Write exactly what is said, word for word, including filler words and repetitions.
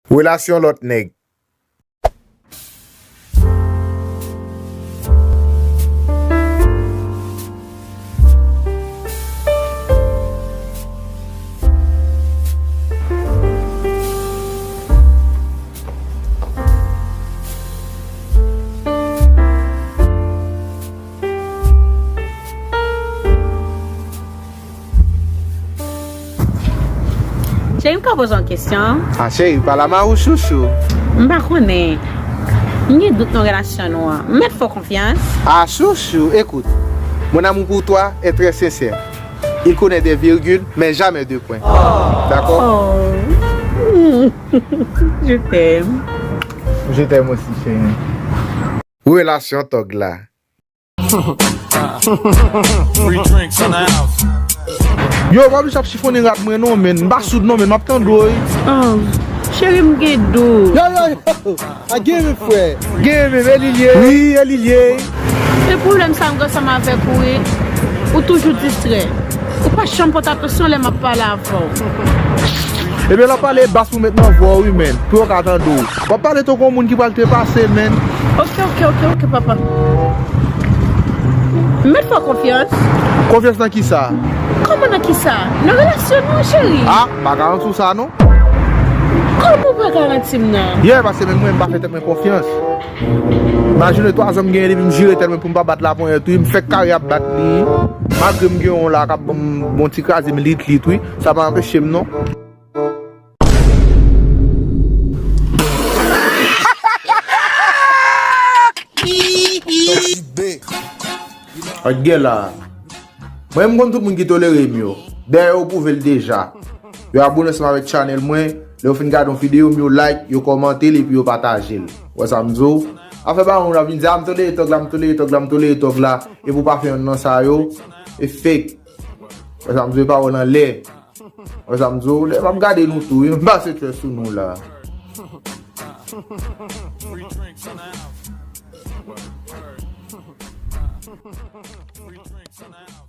Relasyon lòt nèg. Cheri, m ka poze w yon kesyon? A, cheri, pale a mari w, chouchou. M pa konnen. M gen dout nan relasyon nou an. M mèt fè w konfyans? A, chouchou, écoute. Mon amour pour toi est très sincère. Il connaît des virgules, mais jamais de points. D'accord? Oh. Je t'aime. Je t'aime aussi, chérie. Relasyon tòg la. Free drinks in the house. Yo, pa bliye ap chifonnen rad mwen non, menn. M pa soud non, menn. M ap tande w, wi. Oh, cheri, m gen dout. Yo, yo, yo. A gen men, frè. Gen men, e li l ye. Wi, e li l ye. Se pwoblèm sa m gen ansanm avèk ou, wi. Ou toujou distrè. Ou pa janm pote atansyon lè m ap pale avè w. Ebyen, lè w pale bas pou w met nan vwa w, wi, menn. Pou yo ka tande w. W ap pale tankou yon moun ki pral trepase, menn. Ok, ok, ok, ok, papa. M mèt fè w konfyans. Konfyans nan kisa? Kòman nan kisa? Nan relasyon nou an, cheri. A, m pa garanti w sa, non. Kòman w pa garanti m nan? Yeah, paske menm mwen, m pa fè tèt mwen konfyans. Imajine twa zan m genyen depi m jire tèt mwen pou m pa bat laponyèt, wi. M fèk kare ap bat li. Malgre m gen yon la k ap ban m bon ti kraze m lit lit, wi. Sa pa anpeche m, non. Ak gen la. Mwen, m konn tout moun ki tolere m yo. Dayè, yo pwouve l deja. Yo abone ansanm avèk channel mwen. Lè yo fin gade yon videyo m, yo like, yo kòmante l epi yo pataje l. Wè sa m di w? Afè pa yon moun ap vin di, a, m tolere tòg la, m tolere tòg la, m tolere tòg la. Epi w pa fè yonn nan sa yo. E fake. Wè sa m di w, e pawòl anlè. Wè sa m di w, lè m ap gade nou tou, wi, m pase tchè sou nou la. Free drinks in the house. Free drinks in the house.